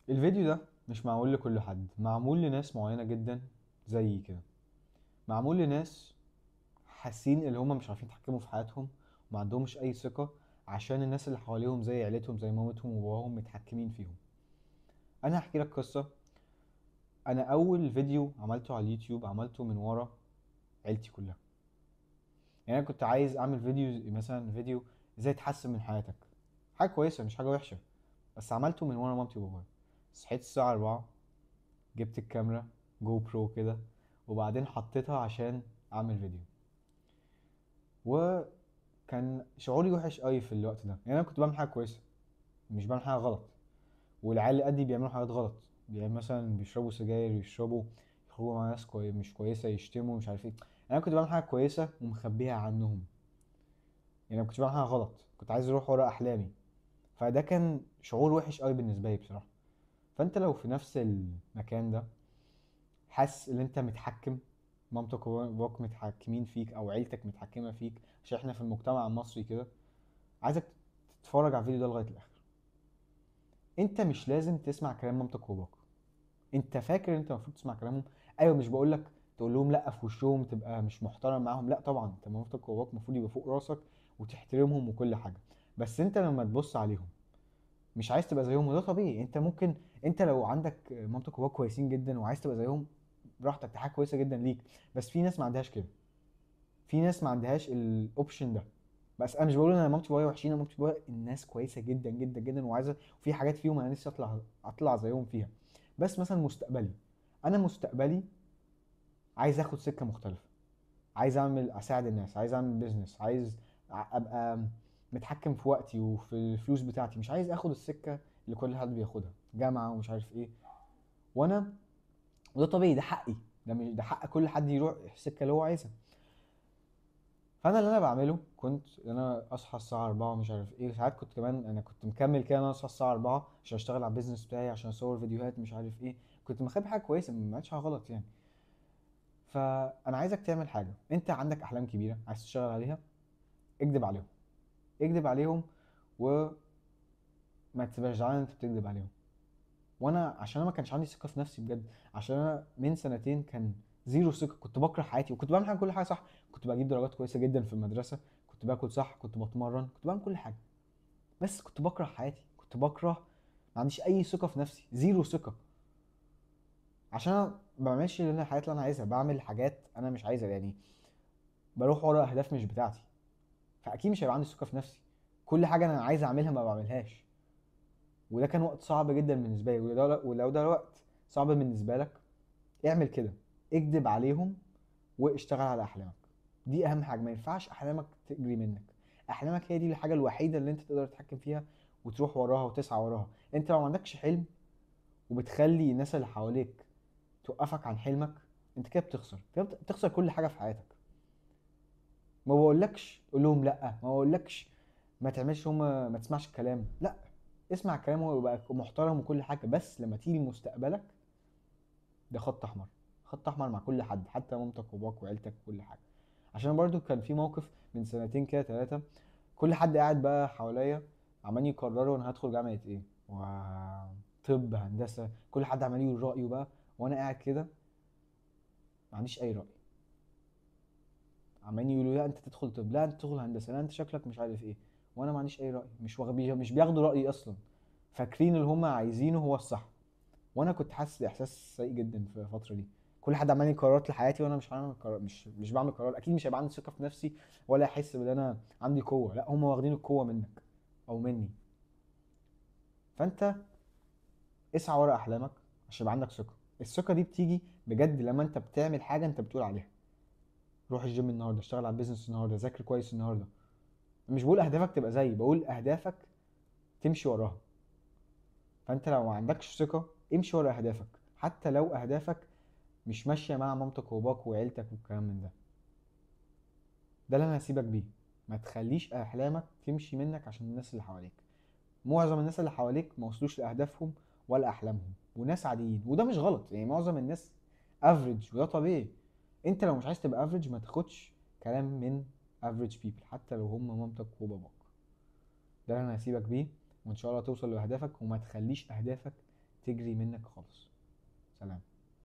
الفيديو ده مش معمول لكل حد، معمول لناس معينة جدا زي كده، معمول لناس حاسين ان هم مش عارفين يتحكموا في حياتهم وما عندهمش اي ثقة، عشان الناس اللي حواليهم زي عيلتهم زي مامتهم وباباهم متحكمين فيهم. انا هحكي لك قصة. انا اول فيديو عملته على اليوتيوب عملته من ورا عيلتي كلها. انا كنت عايز اعمل فيديو، مثلا فيديو ازاي تحسن من حياتك، حاجة كويسة مش حاجة وحشة، بس عملته من ورا مامتي وبابايا. صحيت الساعة 4، جبت الكاميرا GoPro كده، وبعدين حطيتها عشان اعمل فيديو. وكان شعوري وحش قوي في الوقت ده، انا كنت بعمل حاجة كويسة مش بعمل حاجة غلط، والعيال اللي قدي بيعملوا حاجات غلط، مثلا بيشربوا سجاير، يخرجوا مع ناس مش كويسة، يشتموا، مش عارف ايه. انا كنت بعمل حاجة كويسة ومخبيها عنهم، ما كنتش بعمل حاجة غلط، كنت عايز اروح ورا احلامي. فده كان شعور وحش قوي بالنسبة لي بصراحة. فانت لو في نفس المكان ده، حاسس ان انت متحكم، مامتك وباباك متحكمين فيك او عيلتك متحكمه فيك، عشان احنا في المجتمع المصري كده، عايزك تتفرج على الفيديو ده لغاية الاخر. انت مش لازم تسمع كلام مامتك وباباك. انت فاكر ان انت المفروض تسمع كلامهم؟ ايوه، مش بقولك تقول لهم لا في وشهم، تبقى مش محترم معاهم، لا طبعا، انت مامتك وباباك المفروض يبقى فوق راسك وتحترمهم وكل حاجة، بس انت لما تبص عليهم مش عايز تبقى زيهم، وده طبيعي. انت لو عندك مامتك وباباك كويسين جدا وعايز تبقى زيهم براحتك، دي حاجة كويسة جدا ليك. بس في ناس ما عندهاش كده، في ناس ما عندهاش الاوبشن ده. بس انا مش بقول ان انا مامتي وبابايا وحشين، انا مامتي وبابايا الناس كويسة جدا جدا جدا، وعايزه، وفي حاجات فيهم انا نفسي اطلع زيهم فيها. بس مثلا مستقبلي، انا مستقبلي عايز اخد سكة مختلفة، عايز اساعد الناس، عايز اعمل بيزنس، عايز ابقى متحكم في وقتي وفي الفلوس بتاعتي، مش عايز اخد السكة اللي كل حد بياخدها، جامعه ومش عارف ايه. وده طبيعي، ده حقي، ده حق كل حد يروح السكة اللي هو عايزها. فانا اللي انا بعمله كنت ان انا اصحى الساعة 4 ومش عارف ايه، ساعات كنت كمان انا كنت مكمل كده ان انا اصحى الساعة 4 عشان اشتغل على البيزنس بتاعي، عشان اصور فيديوهات مش عارف ايه. كنت مخبي حاجة كويسة، ما عملتش حاجة غلط. فانا عايزك تعمل حاجة، انت عندك احلام كبيرة عايز تشتغل عليها، اكذب عليهم، اكذب عليهم وما تبقاش زعلان انت بتكذب عليهم. وانا عشان انا ما كانش عندي ثقة في نفسي بجد، عشان انا من سنتين كان زيرو ثقة، كنت بكره حياتي وكنت بعمل كل حاجة صح، كنت بجيب درجات كويسة جدا في المدرسة، كنت باكل صح، كنت بتمرن، كنت بعمل كل حاجة، بس كنت بكره حياتي، كنت بكره، ما عنديش اي ثقة في نفسي، زيرو ثقة، عشان انا ما بعملش اللي انا الحاجات اللي انا عايزها، بعمل حاجات انا مش عايزها، بروح ورا اهداف مش بتاعتي، فاكيد مش هيبقى عندي ثقة في نفسي. كل حاجة انا عايز اعملها ما بعملهاش، وده كان وقت صعب جدا بالنسبة لي. ولو ده وقت صعب بالنسبة لك، اعمل كده، اكذب عليهم واشتغل على احلامك. دي اهم حاجة، ما ينفعش احلامك تجري منك. احلامك هي دي الحاجة الوحيدة اللي انت تقدر تتحكم فيها وتروح وراها وتسعى وراها. انت لو ما عندكش حلم وبتخلي الناس اللي حواليك توقفك عن حلمك، انت كده بتخسر، كده بتخسر كل حاجة في حياتك. ما بقولكش قول لهم لا، ما بقولكش ما تعملش، هما ما تسمعش الكلام، لا اسمع الكلام ويبقى محترم وكل حاجة، بس لما تيجي لمستقبلك ده خط احمر، خط احمر مع كل حد، حتى مامتك وباباك وعيلتك وكل حاجة. عشان برضو كان في موقف من سنتين كده 3، كل حد قاعد بقى حواليا عمال يقرروا انا هدخل جامعه ايه وطب هندسة، كل حد عمال يقول رايه بقى، وانا قاعد كده ما عنديش اي راي. عمالين يقولوا لا انت تدخل طب، لا انت تدخل هندسة، لا انت شكلك مش عارف ايه، وانا ما عنديش اي راي، مش بياخدوا رايي اصلا، فاكرين اللي هم عايزينه هو الصح. وانا كنت حاسس باحساس سيء جدا في الفترة دي، كل حد عمال يقرر قرارات لحياتي وانا مش عامل قرار، مش بعمل قرار. اكيد مش هيبقى عندي ثقة في نفسي ولا احس ان انا عندي قوة، لا هم واخدين القوة منك او مني. فانت اسعى ورا احلامك عشان يبقى عندك ثقة. الثقة دي بتيجي بجد لما انت بتعمل حاجة انت بتقول عليها. روح الجيم النهارده، اشتغل على البيزنس النهارده، ذاكر كويس النهارده. مش بقول اهدافك تبقى زيي، بقول اهدافك تمشي وراها. فانت لو ما عندكش ثقة امشي ورا اهدافك، حتى لو اهدافك مش ماشية مع مامتك وباباك وعيلتك والكلام من ده. ده اللي انا هسيبك بيه، ما تخليش احلامك تمشي منك عشان الناس اللي حواليك. معظم الناس اللي حواليك ما وصلوش لاهدافهم ولا احلامهم، وناس عاديين، وده مش غلط، معظم الناس افريج وده طبيعي. انت لو مش عايز تبقى افريج ما تاخدش كلام من افريج بيبل حتى لو هم مامتك وباباك. ده اللي انا هسيبك بيه، وان شاء الله توصل لاهدافك وما تخليش اهدافك تجري منك خالص. سلام.